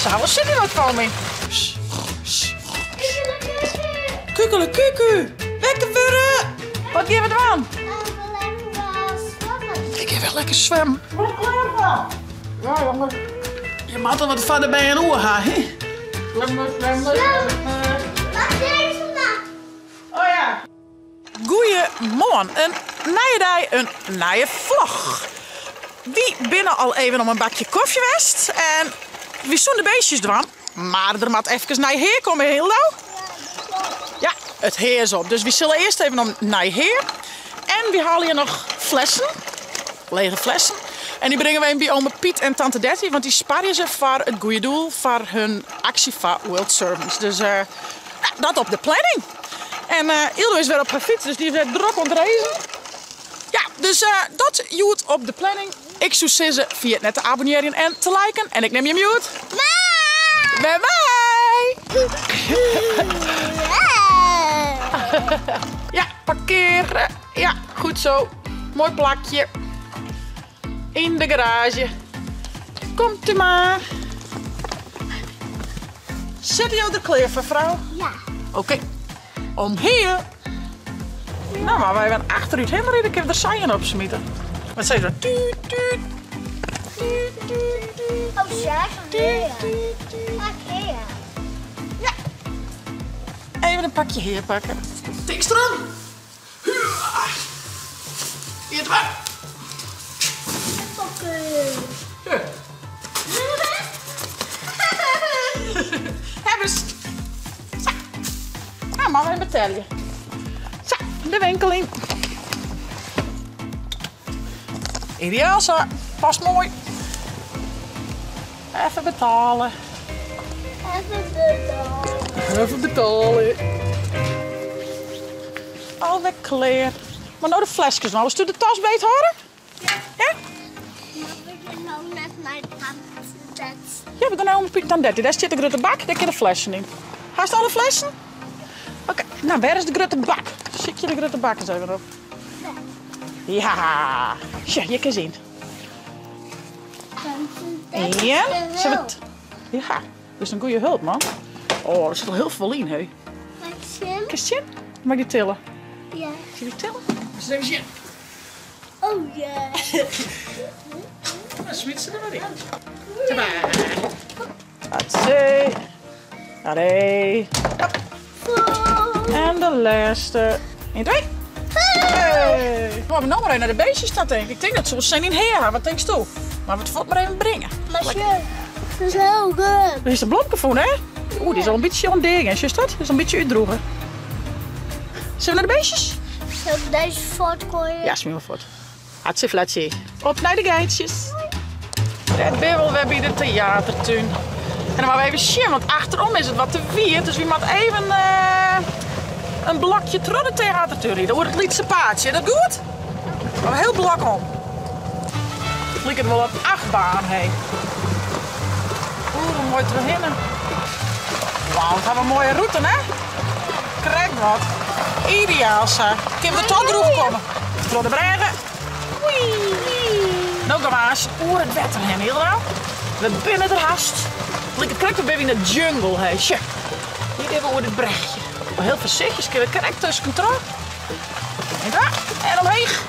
Se hawwe sin yn wat fan my. Kukelekuku, wekker wurde! Wat gean we dwaan? Ik gean wer lekker swimmen. Ja, jongen. Je moatte wat foar de bern oer ha, hè? Swimme, swimme, swimme. Oh ja. Goeiemoarn, in nije dei, in nije vlog. Wy binne al even om in bakje kofje west en wy soene de beestjes dwaan, mar der moat efkes nij hea komme, Hildo. Ja, it hea is op, dus wy sille earst even om nij hea. En wy hale hjir noch flessen, lege flessen. En dy bringe we even by ome Piet en tante Detty, want dy sparje se foar it goede doel, foar hun aksje foar World Servants. Dus nou, dat op de planning. En Ildo is wer op har fyts, dus dy is wer drok oan it racen. Ja, dus dat hjoed op de planning. Ik soe sizze, ferjit net te abonnearjen en te liken. En ik nim jim hjoed wer mei! Ja, parkearen. Ja, goed zo. Mooi plakje. Yn de garaazje. Komt u mar. Sitte jo der klear foar, frou? Ja. Oké. Om hier. Nou, mar wy even achterút hinne ride, kinne we der seien op smite. Wat sei dat? Tuut, tuut. Tuut, tuut, tuut. Oh, ja, Tuut, tuut, tuut. Pak hea. Ja. Even in pakje hea pakke. Tinkst derom? Hier maar. Oké. Hebbes. Zo. Nou, maar even betalen. Zo, de winkel in. Ideaal zo. Past mooi. Even betalen. Even betalen. Even betalen. Alwer klear. Mar no de fleskes noch. Wolst de tas beet hâlde? Ja. Ja? Mar we gean no net nei tante Detty. Ja, we gean no om Piet en Detty. Dêr stiet de grutte bak, dêr kinne de flessen yn. Hast alle flessen? Oké, no wêr is de grutte bak? Sykje de grutte bak ris even op. Ja, sjoch, hjir kinst yn. Tante Detty. Ja, bist in goede hulp, man. Oh, der sit al hiel folle yn, hé. Mag ik sjen? Kinst sjen? Mag ik dy tille? Ja. Sil ik tille? Ris even sjen. Oh ja. Dan smyt se der mar yn. Hatsé. Allee. En de lêste. 1, 2. Hey. We no mar even nei de beestjes ta, tink ik. Ik tink dat se wol sin yn hea ha. Wat tinksto? Mar we it fuort mar even bringe. Mar sjoch, it is hiel grut. Der is in blomke fûn, hè? Oeh, dy is al in bytsje oan it deagean. Sjochst dat? Dy is al in bytsje útdroege. Sille we nei de beestjes? Sil ik dizze fuortgoaie? Ja, smyt mar fuort. Hatsje flatsje. Op nei de geitsjes. Dêr binne we alwer by de teatertún. En dan moatte we even sjen, want achterom is it wat te wiet. Dus wy moatte even in blokje troch de teatertún ride, oer it lytse paadsje. Is dat goed? In hiel blok om. It liket wol in achtbaan, hé. Oeh, moai trochhinne. Wauw, wat ha we in moaie rûte, hè? Krekt wat. Ideaal sa. Kinne we toch droech komme. Troch de brêge. No gean we aanst oer it wetter hinne, Hilda. We binne der hast. It liket krekt of binne we yn de jungle, hé. Sjoch, hjir gean we oer dit brechje. Hiel foarsichtjes kinne we krekt tuskentroch. En daar, en omheech.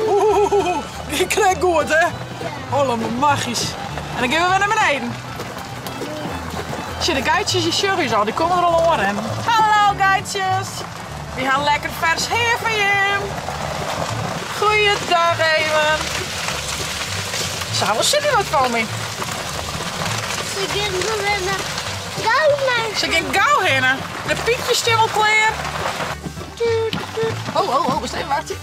Oeh, gie krekt goed, hè? Holle magisch. En dan gean we wer nei beneden. Sjoch, de geitsjes dy sjogge ús al, dy komme der al oanrinnen. Hallo geitsjes! Wy ha lekker fers hea foar jim. Goeiedag even. Se ha wol sin yn wat fan my. Se gean rinne gau nei. Se gean gau hinne. De piepjes stean wol klear. Oh, oh, oh, even wachtsje.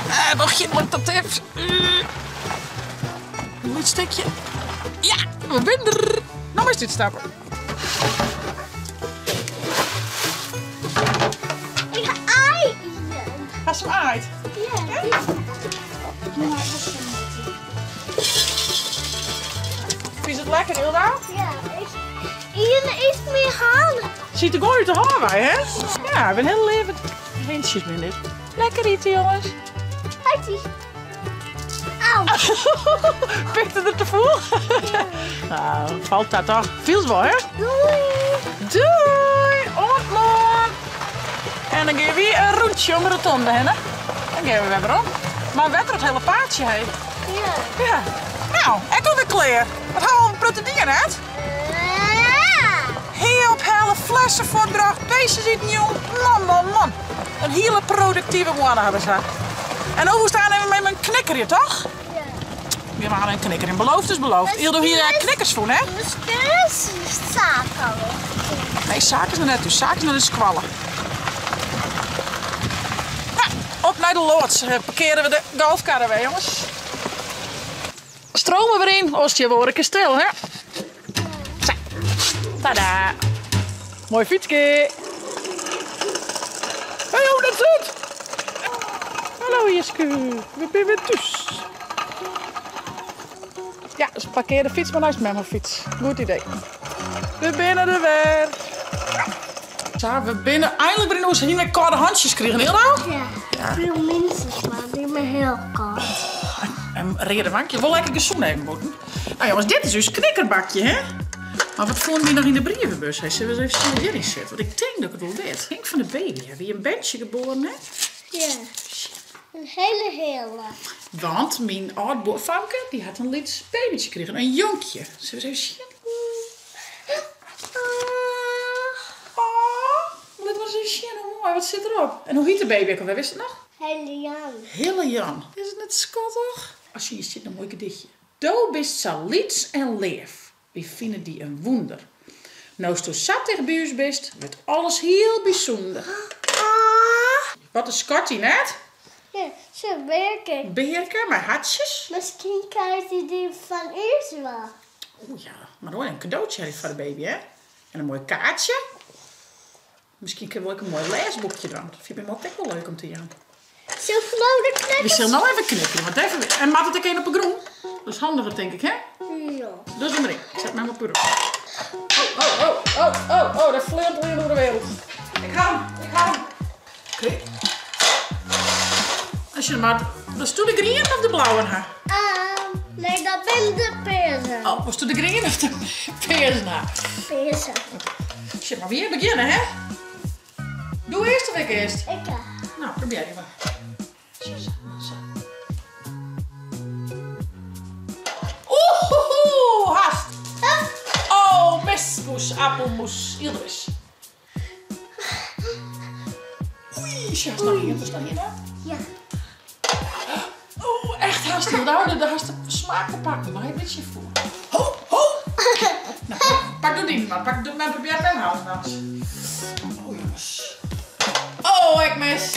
Eh, wacht, lukt dat even? Een lyts stikje. Ja, we binne der. No meist útstappe. Ik ga aai iten. Hast him aaid? Ja. Is it lekker, Hilda? Ja, ien is mijn hand. Siet der gewoan út de hân wei, hè? Ja, ik bin hiel leave hintsjes bin dit. Lekker ite, jonges. Hartje. Au. Pikte er te fûl? Nou, falt dat toch. Fielst wol, hè? Doei! Doei! Oant moarn! En dan gean wy in rûntsje om de rotonde hinne. Dan gean we wer werom. Mar wetter it hele paadsje, hé. Ja. Ja. Nou, ek alwer klear. Wat ha we al in protte dien, net? Ja! Hea ophelle, flessen fuortbrocht, beestjes iten jûn. Man, man, man. In hiele produktive moanne ha we sa. En no woest aannemen mei myn knikkerje, toch? Ja. We waren een knikkerjen. Beloofd is beloofd. Ildo hie eh, knikkers fûn, hè? Miskien is Saak al Nee, Saak is noch net thús. Saak is nei de skoalle. Nou, op nei de loads. Eh, parkearen we de golfkarre wer, jongens. Stromen wer yn. Oars stean we oare kear stil, hè? Sa. Tada. Moai fytske. Hey, oh, dat zit. Hallo Jiske, we binne wer thús. Ja, dus parkear de fyts mar neist mem har fyts. Goed idee. We binne der wer. Sa, we binne einlik wer yn hûs. Hiene we kâlde hantsjes krigen, Ildo? Ja. Veel minstens maar, die me heel koud. En reade wankje. Wol lekker gesûn even bûten. Nou jongens, dit is ús knikkerbakje, hè? Mar wat fûnen wy noch yn de brievenbus? Hey, sille we ris even sjen wat hjiryn sit? Want ik tink dat ik it wol wit. Henk fan de baby, hè? Wie in berntsje geboren, hè? Ja. In hele hele. Want myn âld-buorfamke, dy hat in lyts babytsje krigen, in jonkje. Sille we ris even sjen? Oh, lit mar ris even sjen hoe moai. Wat sit derop? En hoe hyt de baby ek alwer, witst it noch? Hille Jan. Hille Jan. Is it net skattich? As hjir stiet in moai gedichtje. Do bist sa lyts en leaf, wy fine dy in wûnder. No'tsto sa ticht by ús bist, wurdt alles hiel bysûnder. Wat in skatty, net? Ja, zo'n beerke. Beerke mei hartsjes. Miskien krijt hy dy fan ús wol. Oeh ja, mar oai, in kadootsje ha foar de baby, hè? En in moai kaartsje. Miskien kinne we ek in moai lêsboekje dwaan. Dat fynt myn man ek wol leuk om te jaan. Sil we no de knippers? We sille no even knipperen. Want even, en moat it ek even op 'e grûn? Dat is handiger, tink ik, hè? Ja. Dus dan maar in. Ik set my op 'e grûn. Oh, oh, oh, oh, oh, oh, dat fleant al oer de wereld. Ik ha him, ik ha him. Oké. Als je maar, Wolsto de griene of de blauwe ha? Nee, dat binne de pearse. Oh, wolsto de griene of de pearse ha? Pearse. Shit, mar wy begjinne, hè? Doe earst of ik earst? Ik. Nou, probearje mar. Zo, zo. Oeh, hast. Oh, mispoes, appelmoes, Ildris. Oei, sjoch, noch ien, noch ien, Ja. Oeh, echt hast. Nou, daar hast de smaak te pakken. Maar een beetje voor. Ho, ho! Nou, pak doe die maar. Pak doe maar, probeer het mijn houden anders. Oh, jongens. Oh, ik mis.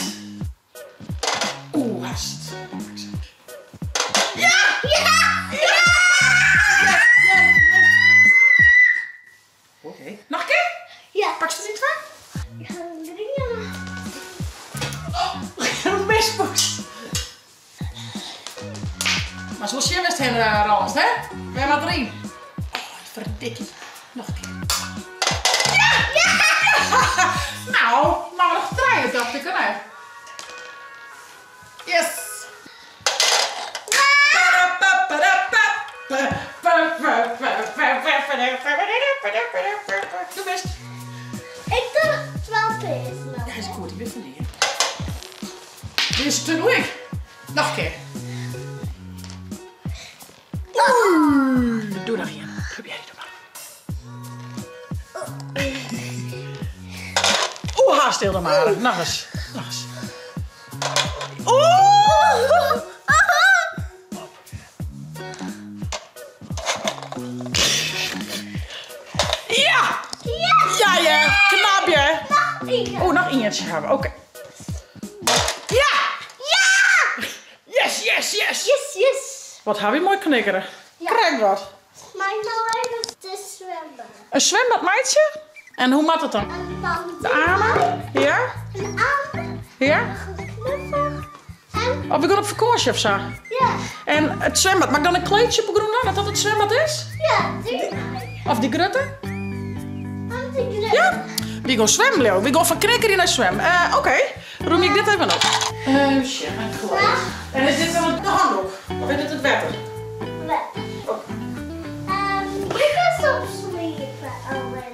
Oeh, hast. Ja! Ja! Ja! Ja! Oké. Noch in kear? Ja. Pakst der twa? Ik ha in griene. Oh, mispoes. Mar sa sjen wêr'tst hinne rôlst, hè? Wêr moat deryn? Oh, ferdikkie. Noch in kear. Ja! Ja! Nou, mar noch trije tocht ik, hè? Yes! Do bist. Ik doch twa pearsen. Ja, is goed, ik bin fan dy. Dit is te moeilijk. Noch in kear. Oei, doe noch ien. Probearje it mar. Oeh, hast stil dan maar. Noch ris. Noch ris. Oeh! Ja! Ja, ja! Knap, ja! Noch ien. Oeh, noch ientsje hawwe we. Oké. Ja! Ja! Yes, yes, yes! Yes, yes! Wat ha wy moai knikkere. Ja. Krekt wat. Mei ik no even te swimmen? In swimbad meitsje? En hoe moat dat dan? En dan De aarmen? Ja? Een arm. Ja? Knuffel. En Of we gaan op fakânsje of sa? ja. En it swimbad, moat ik dan in kleedsje op 'e grûn dan, dat dat it swimbad is? Ja, dy mei. Of dy grutte? Want dy grutte. Ja? Wy gean swimmen, Leo. Wy gean fan knikkerjen nei swimmen. Eh, oké. Rûmje ik dit even op. Even sjen, in kleed. En is dit dan de handdoek? Of is dit it wetter? Wetter. Oké. Je kinst op sliepe, Owen.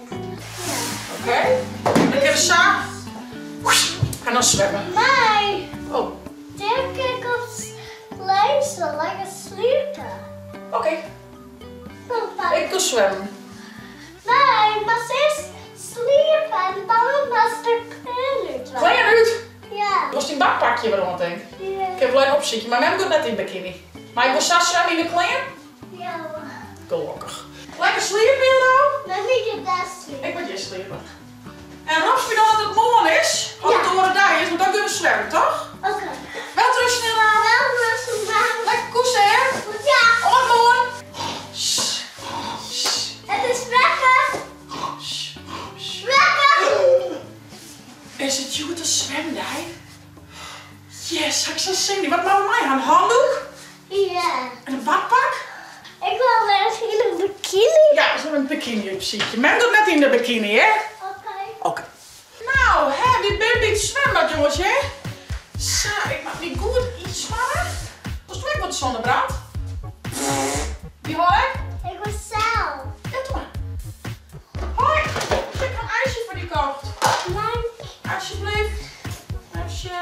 Ja. Oké. Dan kinne we sa en dan swimme. Nee. Oh. Dêr kin ik op lizze, lekker sliepe. Oké. Ik gean swimmen. Nee, mar earst sliepe en dan moatst de klean út. Klean út? Ja. Wolst dyn badpakje wer oan, tink? Ja. Ik kin wol even opsykje, mar mem giet net yn bikiny. Mei ik wol sa swimme yn de klean? Ja. Gelokkich. Lekker sliepe hjir al? Mem giet dêr sliepe. Ik moat hjir sliepe. En ropst my dan as it moarn is, of it oare dei is, want dan gean we swimmen, toch? Oké. Welterusten, Ilona. Welterusten, mam. Lekker koesen, hè? Ja. Oant moarn. It is wekker. Wekker. Is it hjoed in swimdei? Yes, ha ik sa'n sin yn. Wat moatte we mei ha? In handoek? Ja. En in badpak? Ik wol wer yn in bikini. Ja, we sille in bikini opsykje. Mem docht net yn de bikini, hè? Oké. Oké. Nou, hè, wy binne by it swimbad, jonges, hè? Sa, ik moat my goed ynsmarre. Wolst ek wat zonnebrand? Dy hâld ik? Ik wol sels. Ja, doe mar. Hoi, ik ha in ijsje foar dy kocht. Dank. Alsjeblieft. IJsje.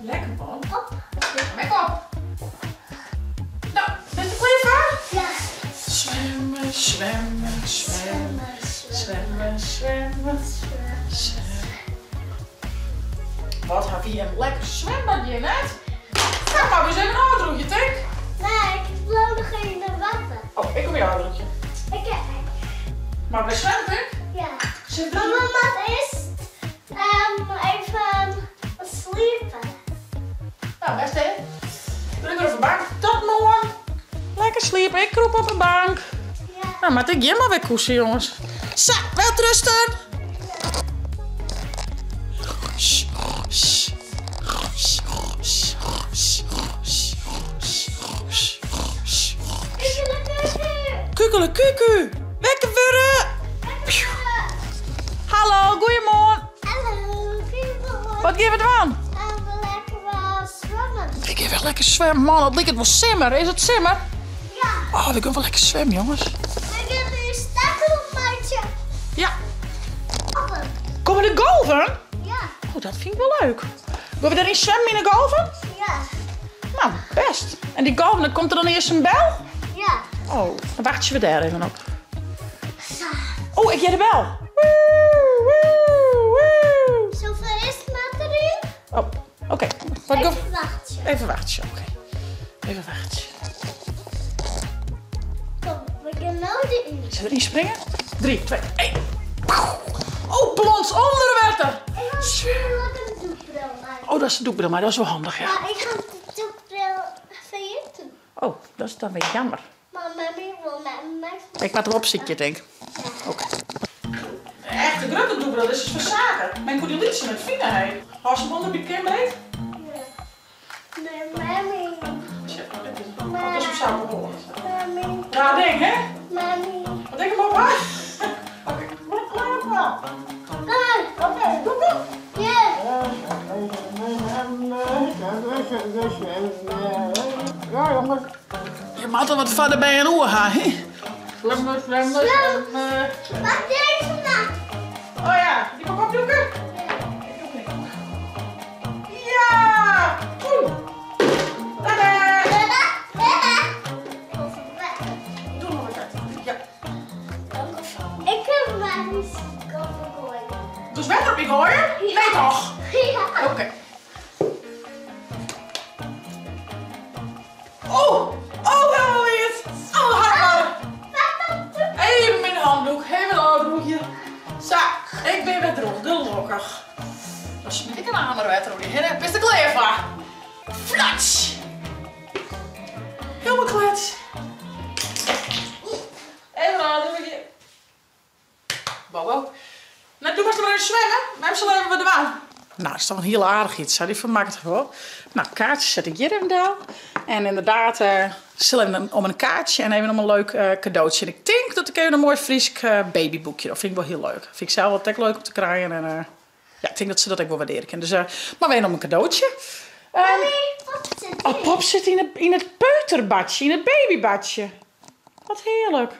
Lekker man. Op. Mek op. Nou, bist der klear foar? Ja. Swimme, swimme, swimme. Swimme, swimme, swimme. Wat ha wy in lekker swimbad hjir net? Nou, moatte we ús even ôfdrûgje, tink? Nee, ik bliuw noch even yn it wetter. Oh, ik kom my ôfdrûgje. Ik ek. Moatte we swimme, tink? Ja. Zit Maar we moatte earst even sliepe. Nou, best hè. Doe ik wer op de bank. Tot moarn. Lekker sliepe. Ik krûp op de bank. Ja. Nou, moat ik hjir mar wer koese, jonges. Sa, welterusten. Kukelekuku! Wekker wurde! Hallo, goeiemoarn! Hallo, goeiemoarn. Wat gean we dwaan? We lekker swimmen. Ik gean wer lekker swimmen. Man, it liket wol simmer. Is it simmer? Ja. Oh, we gean wol lekker swimmen, jonges. We gean nu stakkel meitsje. Ja. Golven. Komme de golven? Ja. Oh, dat fyn ik wol leuk. Gean we dêryn swimmen yn de golven? Ja. Nou, best. En dy golven, dan komt der dan earst in bel? Ja. Oh, dan wachtsje we dêr even op. Sa. Oh, ik hear de bel. Woe, woe, woe. Zoveel is het maar erin. Oh, oké. Wat Even wachtsje. Even wachtsje, oké. Even wachtsje. Kom, we gaan nou erin. Zullen we erin springen? 3, 2, 1. Oh, plons onder wetter. Ik ga een doekbril maken. Oh, dat is de doekbril, maar dat is wel handig, ja. Maar ik ga de doekbril vergeten. Oh, dat is dan weer jammer. Maar mami wil met mij. Ik moat hem opsykje, tink. Ja. Oké. Echt een grutte doekbril, dit is foar saken. Men koe dy lytse net fine, hé. Hâldst him ûnder by it kin beet? Ja. Nee, mami. Shit, dit is, oh, dat is op zo'n holle. Mami. Raar ding, hè? Mami. Wat ik hem op ha? Oké. Oké, doe doe. Ja. Ja, jongens. Je moat al wat foar de bern oer ha, hè? Swimme, swimme, swimme. Pak deze maar. Oh ja, die moet ik opdoeken? Ja. Ik doe hem. Ja! Oeh. Tada! Doe nog wat uit. Ja. Ik kan maar niet komen gooien. Dus wetter op je gooien? Nee toch? Ja. Oké. Oh! Oh, helemaal weer! Oh, hard Even mijn handdoek, even een handdoekje. Zo, ik ben weer droog, gelukkig. Dan smyt ik in amer wetter oer dy hinne. Bist der klear foar? Flats! Helemaal klets. Even een handdoekje. Bobo. Nou, doe maar even zwemmen. Mem sil even wat dwaan. Nou, dat is toch een hiel aardich iets, hè? Dy fermakket it wol. Nou, kaartsjes set ik hjir even del. En ynderdaad, uh, sil even om in kaartsje en even om in leuk uh, kadootsje. En ik tink dat ik even in moai Frysk uh, babyboekje, dat fyn ik wol hiel leuk. Fyn ik sels altyd leuk om te krijen. En, uh, Ja, ik tink dat se dat ek wol waardearje kin. Dus mar wer om in kadootsje. Oh, pop sit yn yn it peuterbadsje, yn it babybadsje. Wat hearlik.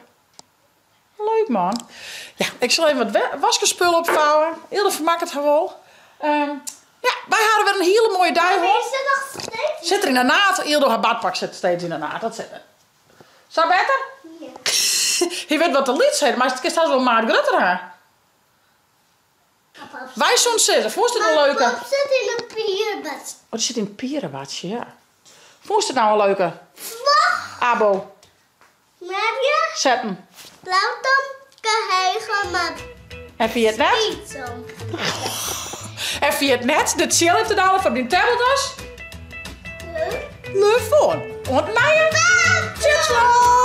Leuk man. Ja, ik sil even wat waskespul opvouwen. Hilde fermakket har wol. Um, ja, wy hawwe wer in hiele moaie dei hân. Is it noch steeds? Sit er yn de naad? Ildo har badpak sit steeds yn de naad. Dat sit. Sa better? Ja. Hy wurdt wat te lyts, hè, mar kinst hast wol in maat grutter ha. Wy soene sizze, fûnst it in leuke... Pop sit yn in pierebadje. Oh, dy sit yn in pierebadje, ja. Fûnst it no in leuke? Vlog. Abo. Merje. Setten. En ferjit net. En ferjit net de tsjil op te dalen foar dyn tablet as. Leuk. Leuk foar. Oant nije. Tsjil.